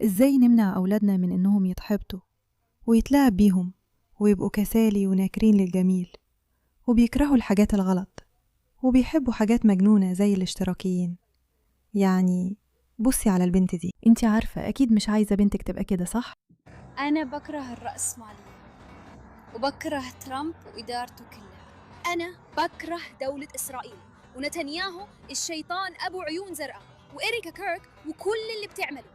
إزاي نمنع أولادنا من إنهم يتحبطوا ويتلعب بيهم ويبقوا كسالي وناكرين للجميل وبيكرهوا الحاجات الغلط وبيحبوا حاجات مجنونة زي الاشتراكيين؟ يعني بصي على البنت دي، انتي عارفة أكيد مش عايزة بنتك تبقى كده، صح؟ أنا بكره الرأسمالية وبكره ترامب وإدارته كلها. أنا بكره دولة إسرائيل ونتنياهو الشيطان أبو عيون زرقاء وإريكا كيرك وكل اللي بتعمله.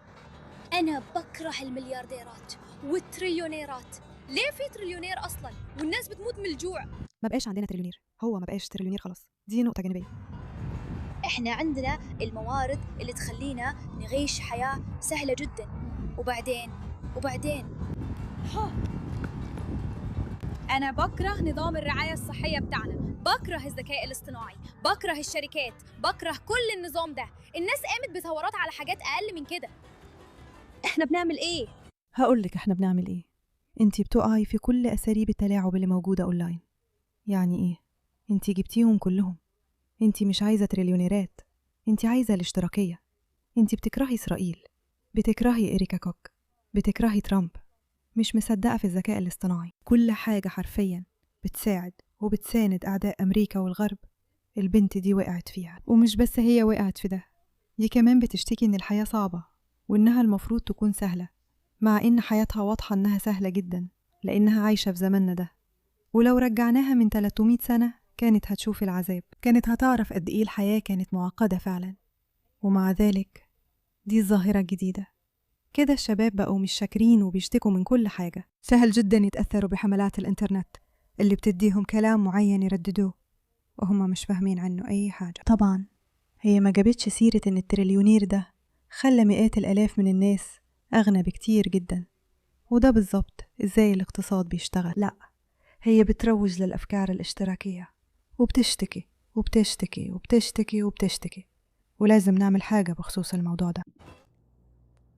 أنا بكره المليارديرات والتريليونيرات. ليه في تريليونير أصلاً والناس بتموت من الجوع؟ ما بقاش عندنا تريليونير، هو ما بقاش تريليونير خلاص، دي نقطة جانبية. إحنا عندنا الموارد اللي تخلينا نعيش حياة سهلة جداً. وبعدين أنا بكره نظام الرعاية الصحية بتاعنا، بكره الذكاء الاصطناعي، بكره الشركات، بكره كل النظام ده. الناس قامت بثورات على حاجات أقل من كده. إحنا بنعمل إيه؟ هقولك إحنا بنعمل إيه. انتي بتقعي في كل أساليب التلاعب اللي موجودة أونلاين. يعني إيه؟ انتي جبتيهم كلهم. انتي مش عايزة تريليونيرات، انتي عايزة الاشتراكية. انتي بتكرهي إسرائيل، بتكرهي إريكا كوك، بتكرهي ترامب، مش مصدقة في الذكاء الاصطناعي. كل حاجة حرفيا بتساعد وبتساند أعداء أمريكا والغرب البنت دي وقعت فيها. ومش بس هي وقعت في ده، دي كمان بتشتكي إن الحياة صعبة وإنها المفروض تكون سهلة، مع إن حياتها واضحة إنها سهلة جدا لأنها عايشة في زماننا ده. ولو رجعناها من 300 سنة كانت هتشوف العذاب، كانت هتعرف قد إيه الحياة كانت معقدة فعلا. ومع ذلك دي الظاهرة الجديدة كده، الشباب بقوا مش شاكرين وبيشتكوا من كل حاجة. سهل جدا يتأثروا بحملات الإنترنت اللي بتديهم كلام معين يرددوه وهم مش فاهمين عنه أي حاجة. طبعا هي ما جابتش سيرة إن التريليونير ده خلى مئات الآلاف من الناس أغنى بكتير جدا، وده بالظبط إزاي الاقتصاد بيشتغل. لا، هي بتروج للأفكار الاشتراكية وبتشتكي وبتشتكي وبتشتكي وبتشتكي، ولازم نعمل حاجة بخصوص الموضوع ده.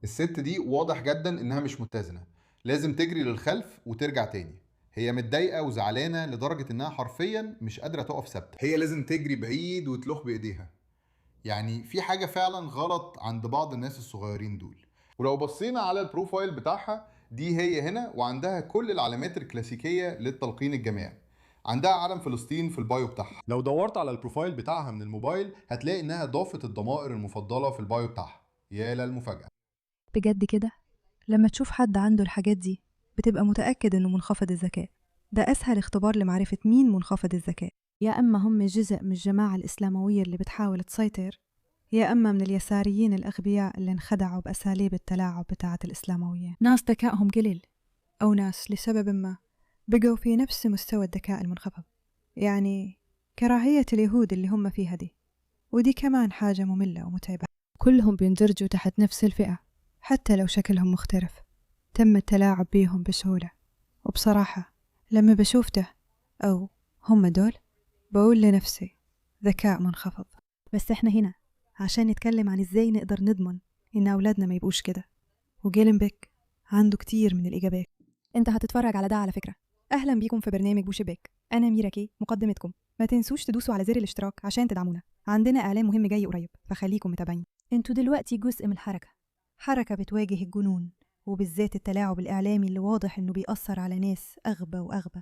الست دي واضح جدا انها مش متزنة، لازم تجري للخلف وترجع تاني. هي متضايقة وزعلانه لدرجة انها حرفيا مش قادرة تقف ثابتة، هي لازم تجري بعيد وتلوح بايديها. يعني في حاجة فعلا غلط عند بعض الناس الصغيرين دول. ولو بصينا على ال profile بتاعها، دي هي هنا وعندها كل العلامات الكلاسيكية للتلقين الجماعي. عندها علم فلسطين في ال bio بتاعها. لو دورت على ال profile بتاعها من الموبايل هتلاقي انها ضافت الضمائر المفضلة في ال bio بتاعها. يا للمفاجاه. بجد كده لما تشوف حد عنده الحاجات دي بتبقى متأكد إنه منخفض الذكاء. ده أسهل اختبار لمعرفة مين منخفض الذكاء. يا أما هم جزء من الجماعة الإسلاموية اللي بتحاول تسيطر، يا أما من اليساريين الأغبياء اللي انخدعوا بأساليب التلاعب بتاعة الإسلاموية. ناس ذكائهم قليل، أو ناس لسبب ما بقوا في نفس مستوى الذكاء المنخفض، يعني كراهية اليهود اللي هم فيها دي. ودي كمان حاجة مملة ومتعبة. كلهم بيندرجوا تحت نفس الفئة حتى لو شكلهم مختلف. تم التلاعب بيهم بسهولة. وبصراحة لما بشوف ده أو هم دول بقول لنفسي ذكاء منخفض. بس احنا هنا عشان نتكلم عن ازاي نقدر نضمن إن أولادنا ما يبقوش كده. وجيلن بيك عنده كتير من الإجابات. انت هتتفرج على ده على فكرة. أهلا بيكم في برنامج بوشباك، أنا ميرا كي مقدمتكم. ما تنسوش تدوسوا على زر الاشتراك عشان تدعمونا، عندنا إعلان مهم جاي قريب فخليكم متابعين. انتوا دلوقتي جزء من الحركة، حركة بتواجه الجنون وبالذات التلاعب الإعلامي اللي واضح إنه بيأثر على ناس أغبى وأغبى.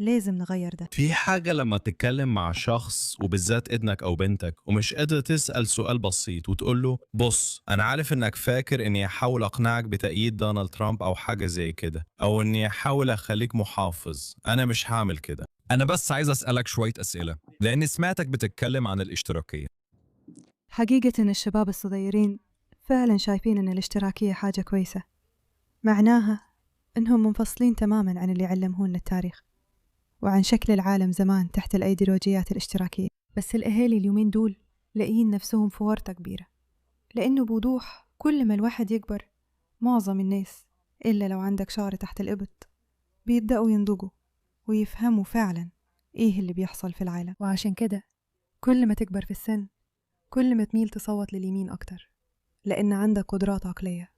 لازم نغير ده. في حاجة لما تتكلم مع شخص وبالذات ابنك أو بنتك ومش قادر تسأل سؤال بسيط وتقول له بص أنا عارف إنك فاكر إني أحاول أقنعك بتأييد دونالد ترامب أو حاجة زي كده، أو إني أحاول أخليك محافظ، أنا مش هعمل كده. أنا بس عايز أسألك شوية أسئلة لأني سمعتك بتتكلم عن الاشتراكية. حقيقة إن الشباب الصغيرين فعلا شايفين إن الاشتراكية حاجة كويسة، معناها إنهم منفصلين تماما عن اللي علمهن التاريخ وعن شكل العالم زمان تحت الأيديولوجيات الاشتراكية. بس الأهالي اليومين دول لاقيين نفسهم في ورطة كبيرة، لأنه بوضوح كل ما الواحد يكبر معظم الناس إلا لو عندك شعر تحت الإبط بيبدأوا ينضجوا ويفهموا فعلا إيه اللي بيحصل في العالم. وعشان كده كل ما تكبر في السن كل ما تميل تصوت لليمين أكتر، لأن عندك قدرات عقلية،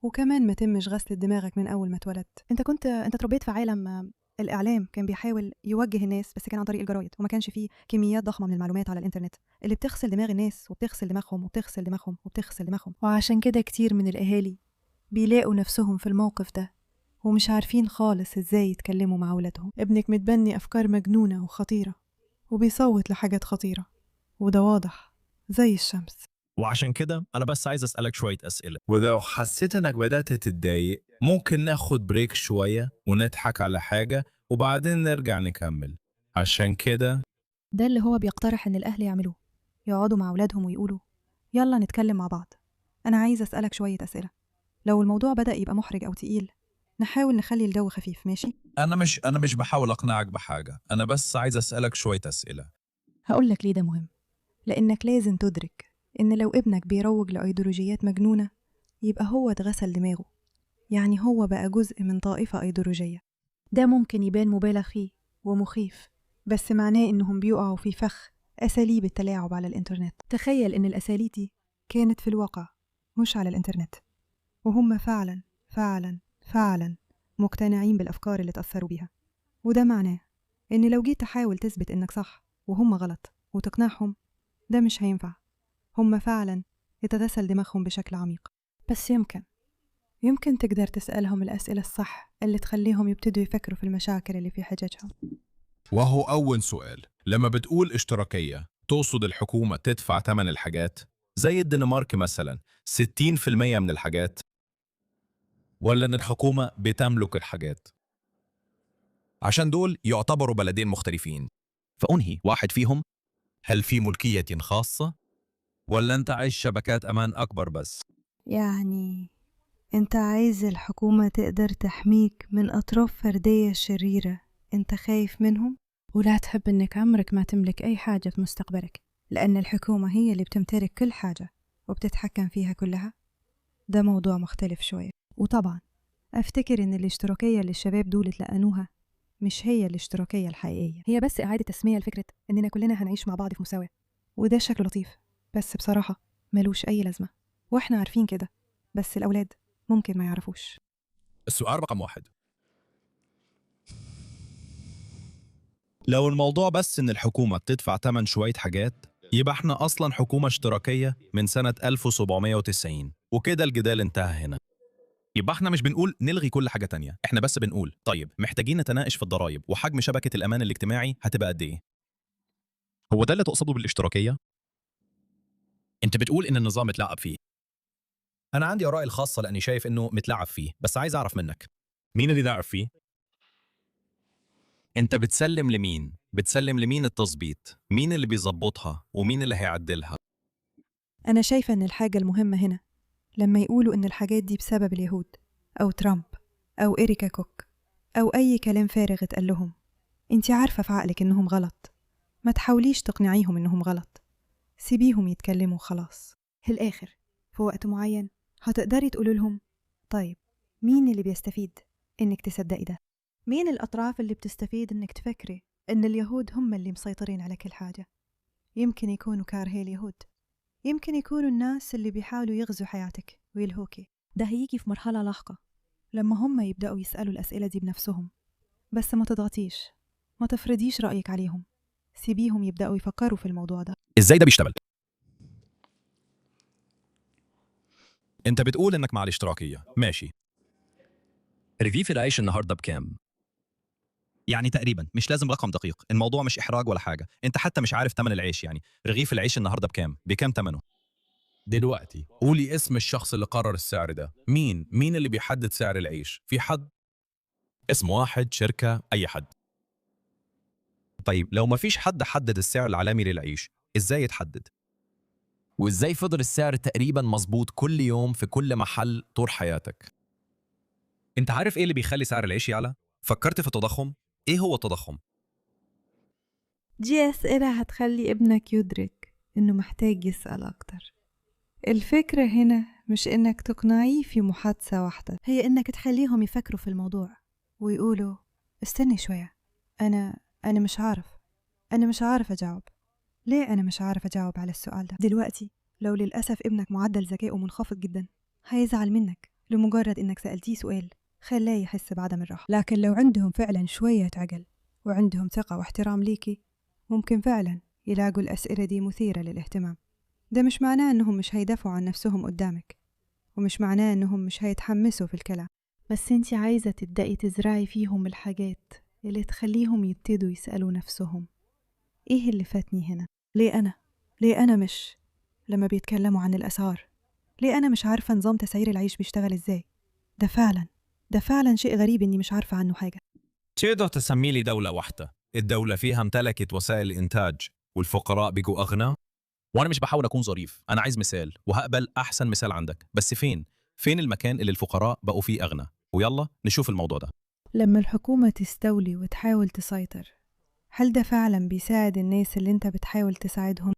وكمان ما تمش غسل دماغك من أول ما اتولدت. أنت اتربيت في عالم الإعلام كان بيحاول يوجه الناس، بس كان عن طريق الجرايد، وما كانش فيه كميات ضخمة من المعلومات على الإنترنت اللي بتغسل دماغ الناس وبتغسل دماغهم وبتغسل دماغهم وبتغسل دماغهم. وعشان كده كتير من الأهالي بيلاقوا نفسهم في الموقف ده ومش عارفين خالص إزاي يتكلموا مع أولادهم. ابنك متبني أفكار مجنونة وخطيرة وبيصوت لحاجات خطيرة، وده واضح زي الشمس. وعشان كده أنا بس عايز أسألك شوية أسئلة. ولو حسيت إنك بدأت تتضايق ممكن ناخد بريك شوية ونضحك على حاجة وبعدين نرجع نكمل. عشان كده ده اللي هو بيقترح إن الأهل يعملوه، يقعدوا مع أولادهم ويقولوا يلا نتكلم مع بعض، أنا عايز أسألك شوية أسئلة. لو الموضوع بدأ يبقى محرج أو تقيل نحاول نخلي الجو خفيف، ماشي؟ أنا مش بحاول أقنعك بحاجة، أنا بس عايز أسألك شوية أسئلة. هقول لك ليه ده مهم. لأنك لازم تدرك إن لو ابنك بيروج لأيديولوجيات مجنونة يبقى هو اتغسل دماغه، يعني هو بقى جزء من طائفة أيديولوجية. ده ممكن يبان مبالغ فيه ومخيف، بس معناه إنهم بيقعوا في فخ أساليب التلاعب على الإنترنت. تخيل إن الأساليب دي كانت في الواقع مش على الإنترنت، وهم فعلا فعلا فعلا مقتنعين بالأفكار اللي تأثروا بيها. وده معناه إن لو جيت تحاول تثبت إنك صح وهم غلط وتقنعهم، ده مش هينفع. هم فعلا اتغسل دماغهم بشكل عميق. بس يمكن تقدر تسألهم الأسئلة الصح اللي تخليهم يبتدوا يفكروا في المشاكل اللي في حججهم. وهو أول سؤال، لما بتقول اشتراكية تقصد الحكومة تدفع ثمن الحاجات؟ زي الدنمارك مثلا 60% من الحاجات، ولا إن الحكومة بتملك الحاجات؟ عشان دول يعتبروا بلدين مختلفين، فأنهي واحد فيهم؟ هل في ملكية خاصة؟ ولا أنت عايز شبكات أمان أكبر بس؟ يعني أنت عايز الحكومة تقدر تحميك من أطراف فردية شريرة أنت خايف منهم؟ ولا تحب إنك عمرك ما تملك أي حاجة في مستقبلك، لأن الحكومة هي اللي بتمتلك كل حاجة وبتتحكم فيها كلها. ده موضوع مختلف شوية. وطبعا أفتكر إن الاشتراكية اللي الشباب دول اتلقنوها مش هي الاشتراكية الحقيقية، هي بس إعادة تسمية لفكرة إننا كلنا هنعيش مع بعض في مساواة، وده شكله لطيف بس بصراحة ملوش أي لازمة، وإحنا عارفين كده، بس الأولاد ممكن ما يعرفوش. السؤال رقم 1، لو الموضوع بس إن الحكومة بتدفع ثمن شوية حاجات، يبقى احنا أصلا حكومة اشتراكية من سنة 1790، وكده الجدال انتهى هنا. يبقى احنا مش بنقول نلغي كل حاجة تانية، احنا بس بنقول طيب محتاجين نتناقش في الضرائب وحجم شبكة الأمان الاجتماعي هتبقى قد إيه؟ هو ده اللي تقصده بالاشتراكية؟ انت بتقول إن النظام اتلعب فيه. أنا عندي آرائي الخاصة لأني شايف إنه متلعب فيه، بس عايز أعرف منك مين اللي لعب فيه؟ انت بتسلم لمين؟ بتسلم لمين التظبيط؟ مين اللي بيظبطها ومين اللي هيعدلها؟ أنا شايفة إن الحاجة المهمة هنا لما يقولوا إن الحاجات دي بسبب اليهود أو ترامب أو إريكا كوك أو أي كلام فارغ اتقال لهم، أنت عارفة في عقلك إنهم غلط، ما تحاوليش تقنعيهم إنهم غلط، سيبيهم يتكلموا خلاص. في الآخر في وقت معين هتقدري تقولي لهم طيب مين اللي بيستفيد إنك تصدقي ده؟ مين الأطراف اللي بتستفيد إنك تفكري إن اليهود هم اللي مسيطرين على كل حاجة؟ يمكن يكونوا كارهي اليهود، يمكن يكونوا الناس اللي بيحاولوا يغزوا حياتك ويلهوكي. ده هيجي في مرحلة لاحقة لما هم يبدأوا يسألوا الأسئلة دي بنفسهم، بس ما تضغطيش، ما تفرضيش رأيك عليهم، سيبيهم يبدأوا يفكروا في الموضوع ده. ازاي ده بيشتغل؟ انت بتقول انك مع الاشتراكية، ماشي. رغيف العيش النهارده بكام؟ يعني تقريبا، مش لازم رقم دقيق، الموضوع مش احراج ولا حاجة، انت حتى مش عارف ثمن العيش. يعني رغيف العيش النهارده بكام؟ بكام ثمنه؟ دلوقتي قولي اسم الشخص اللي قرر السعر ده. مين اللي بيحدد سعر العيش؟ في حد؟ اسم واحد، شركة، أي حد. طيب لو ما فيش حد حدد السعر العالمي للعيش، ازاي يتحدد؟ وازاي فضل السعر تقريبا مظبوط كل يوم في كل محل طول حياتك؟ انت عارف ايه اللي بيخلي سعر العيش يعلى؟ فكرت في التضخم؟ ايه هو التضخم؟ دي أسئلة هتخلي ابنك يدرك إنه محتاج يسأل أكتر. الفكرة هنا مش إنك تقنعيه في محادثة واحدة، هي إنك تخليهم يفكروا في الموضوع ويقولوا استني شوية، أنا مش عارف، أنا مش عارف أجاوب. ليه أنا مش عارف أجاوب على السؤال ده دلوقتي؟ لو للأسف ابنك معدل ذكائه منخفض جدا هيزعل منك لمجرد إنك سألتيه سؤال خلاه يحس بعدم الراحة. لكن لو عندهم فعلا شوية عقل وعندهم ثقة واحترام ليكي، ممكن فعلا يلاقوا الأسئلة دي مثيرة للاهتمام. ده مش معناه إنهم مش هيدافعوا عن نفسهم قدامك، ومش معناه إنهم مش هيتحمسوا في الكلام، بس انتي عايزة تبدأي تزرعي فيهم الحاجات اللي تخليهم يبتدوا يسألوا نفسهم إيه اللي فاتني هنا؟ ليه أنا؟ ليه أنا مش؟ لما بيتكلموا عن الأسعار، ليه أنا مش عارفة نظام تسعير العيش بيشتغل إزاي؟ ده فعلا شيء غريب إني مش عارفة عنه حاجة. تقدر تسمي لي دولة واحدة الدولة فيها امتلكت وسائل الإنتاج والفقراء بقوا أغنى؟ وانا مش بحاول اكون ظريف، انا عايز مثال وهقبل احسن مثال عندك، بس فين؟ فين المكان اللي الفقراء بقوا فيه اغنى؟ ويلا نشوف الموضوع ده. لما الحكومة تستولي وتحاول تسيطر، هل ده فعلا بيساعد الناس اللي انت بتحاول تساعدهم؟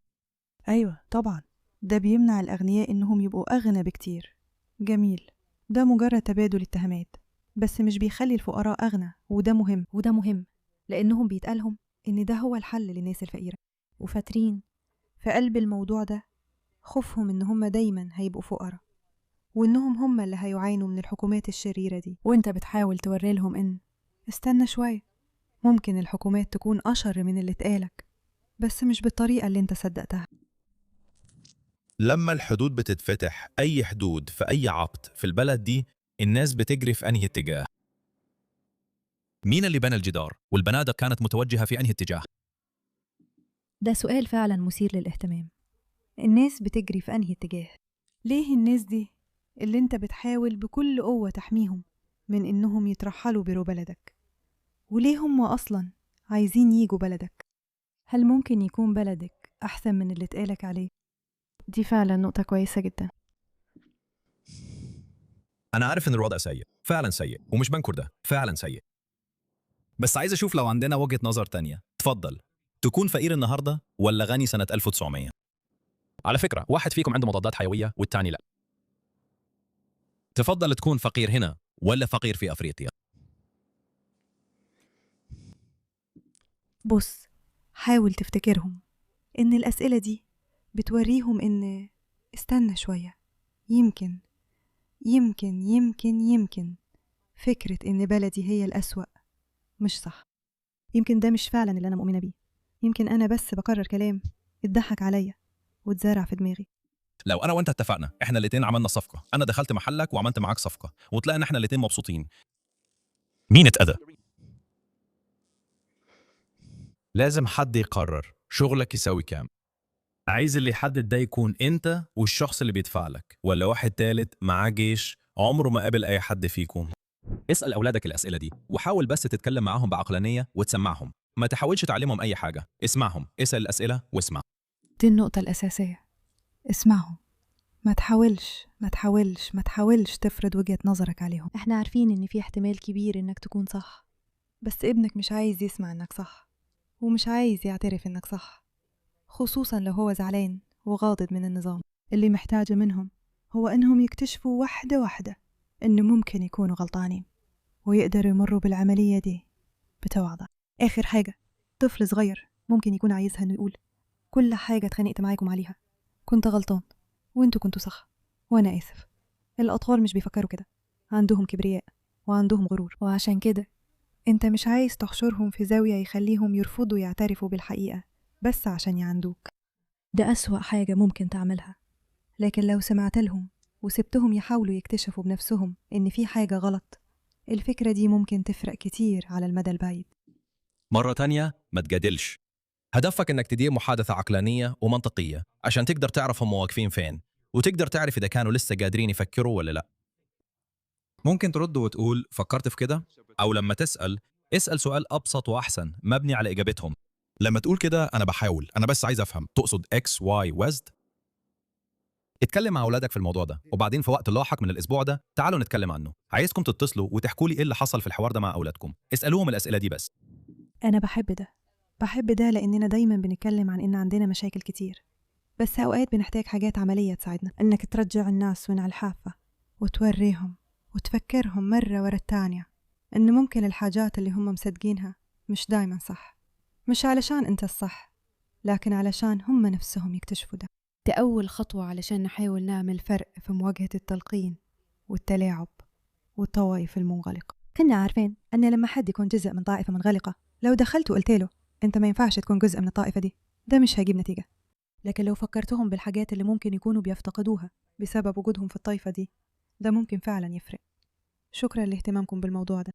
أيوة طبعا، ده بيمنع الأغنياء إنهم يبقوا أغنى بكتير. جميل، ده مجرد تبادل اتهامات، بس مش بيخلي الفقراء أغنى، وده مهم. وده مهم لأنهم بيتقالهم إن ده هو الحل للناس الفقيرة، وفاترين في قلب الموضوع ده خوفهم إن هم دايما هيبقوا فقراء، وإنهم هم اللي هيعانوا من الحكومات الشريرة دي. وانت بتحاول توري لهم إن استنى شوية، ممكن الحكومات تكون أشر من اللي اتقالك، بس مش بالطريقة اللي انت صدقتها. لما الحدود بتتفتح، أي حدود في أي عقد في البلد دي، الناس بتجري في أنهي اتجاه؟ مين اللي بنى الجدار؟ والبنادق كانت متوجهة في أنهي اتجاه؟ ده سؤال فعلا مثير للاهتمام. الناس بتجري في أنهي اتجاه؟ ليه الناس دي اللي انت بتحاول بكل قوة تحميهم من إنهم يترحلوا برو بلدك؟ وليه هم أصلا عايزين ييجوا بلدك؟ هل ممكن يكون بلدك أحسن من اللي اتقالك عليه؟ دي فعلا نقطة كويسة جدا. أنا عارف إن الوضع سيء، فعلا سيء، ومش بنكر ده، فعلا سيء. بس عايز أشوف لو عندنا وجهة نظر تانية. تفضل، تكون فقير النهاردة ولا غني سنة 1900؟ على فكرة، واحد فيكم عنده مضادات حيوية والتاني لا. تفضل تكون فقير هنا ولا فقير في أفريقيا؟ بص، حاول تفتكرهم إن الأسئلة دي بتوريهم إن استنى شوية، يمكن يمكن يمكن يمكن فكرة إن بلدي هي الأسوأ مش صح. يمكن ده مش فعلا اللي أنا مؤمنة بيه، يمكن أنا بس بكرر كلام اتضحك عليا واتزرع في دماغي. لو أنا وأنت اتفقنا، إحنا الاتنين عملنا صفقة، أنا دخلت محلك وعملت معاك صفقة، وطلعنا إحنا الاتنين مبسوطين. مين اتأذى؟ لازم حد يقرر شغلك يساوي كام. عايز اللي يحدد ده يكون انت والشخص اللي بيدفع لك، ولا واحد تالت معاه جيش عمره ما قابل اي حد فيكم؟ اسأل أولادك الأسئلة دي، وحاول بس تتكلم معاهم بعقلانية وتسمعهم، ما تحاولش تعلمهم أي حاجة، اسمعهم، اسأل الأسئلة واسمع. دي النقطة الأساسية، اسمعهم، ما تحاولش ما تحاولش ما تحاولش تفرض وجهة نظرك عليهم. احنا عارفين إن في احتمال كبير إنك تكون صح، بس ابنك مش عايز يسمع إنك صح، ومش عايز يعترف إنك صح، خصوصا لو هو زعلان وغاضب من النظام. اللي محتاجة منهم هو إنهم يكتشفوا واحدة واحدة إنه ممكن يكونوا غلطانين، ويقدروا يمروا بالعملية دي بتواضع. آخر حاجة، طفل صغير ممكن يكون عايزها إنه يقول كل حاجة اتخانقت معاكم عليها كنت غلطان وانتوا كنتوا صح وأنا آسف. الأطفال مش بيفكروا كده، عندهم كبرياء وعندهم غرور، وعشان كده انت مش عايز تحشرهم في زاوية يخليهم يرفضوا يعترفوا بالحقيقة بس عشان يعندوك. ده أسوأ حاجة ممكن تعملها. لكن لو سمعت لهم وسبتهم يحاولوا يكتشفوا بنفسهم إن في حاجة غلط، الفكرة دي ممكن تفرق كتير على المدى البعيد. مرة تانية، ما تجادلش. هدفك إنك تدير محادثة عقلانية ومنطقية عشان تقدر تعرف هم واقفين فين، وتقدر تعرف إذا كانوا لسه قادرين يفكروا ولا لا. ممكن ترد وتقول فكرت في كده، أو لما تسأل اسأل سؤال أبسط وأحسن مبني على إجابتهم. لما تقول كده أنا بحاول، أنا بس عايز أفهم، تقصد X Y وZ؟ اتكلم مع أولادك في الموضوع ده، وبعدين في وقت لاحق من الأسبوع ده تعالوا نتكلم عنه. عايزكم تتصلوا وتحكوا لي إيه اللي حصل في الحوار ده مع أولادكم. اسألوهم الأسئلة دي بس. أنا بحب ده، بحب ده لأننا دايما بنتكلم عن إن عندنا مشاكل كتير، بس أوقات بنحتاج حاجات عملية تساعدنا. إنك ترجع الناس من على الحافة وتوريهم وتفكرهم مرة ورا التانية إن ممكن الحاجات اللي هم مصدقينها مش دايما صح، مش علشان أنت الصح، لكن علشان هم نفسهم يكتشفوا ده. ده أول خطوة علشان نحاول نعمل فرق في مواجهة التلقين والتلاعب والطوائف المنغلقة. كنا عارفين أن لما حد يكون جزء من طائفة منغلقة، لو دخلت وقلت له أنت ما ينفعش تكون جزء من الطائفة دي، ده مش هيجيب نتيجة. لكن لو فكرتهم بالحاجات اللي ممكن يكونوا بيفتقدوها بسبب وجودهم في الطائفة دي، ده ممكن فعلا يفرق. شكرا لاهتمامكم بالموضوع ده.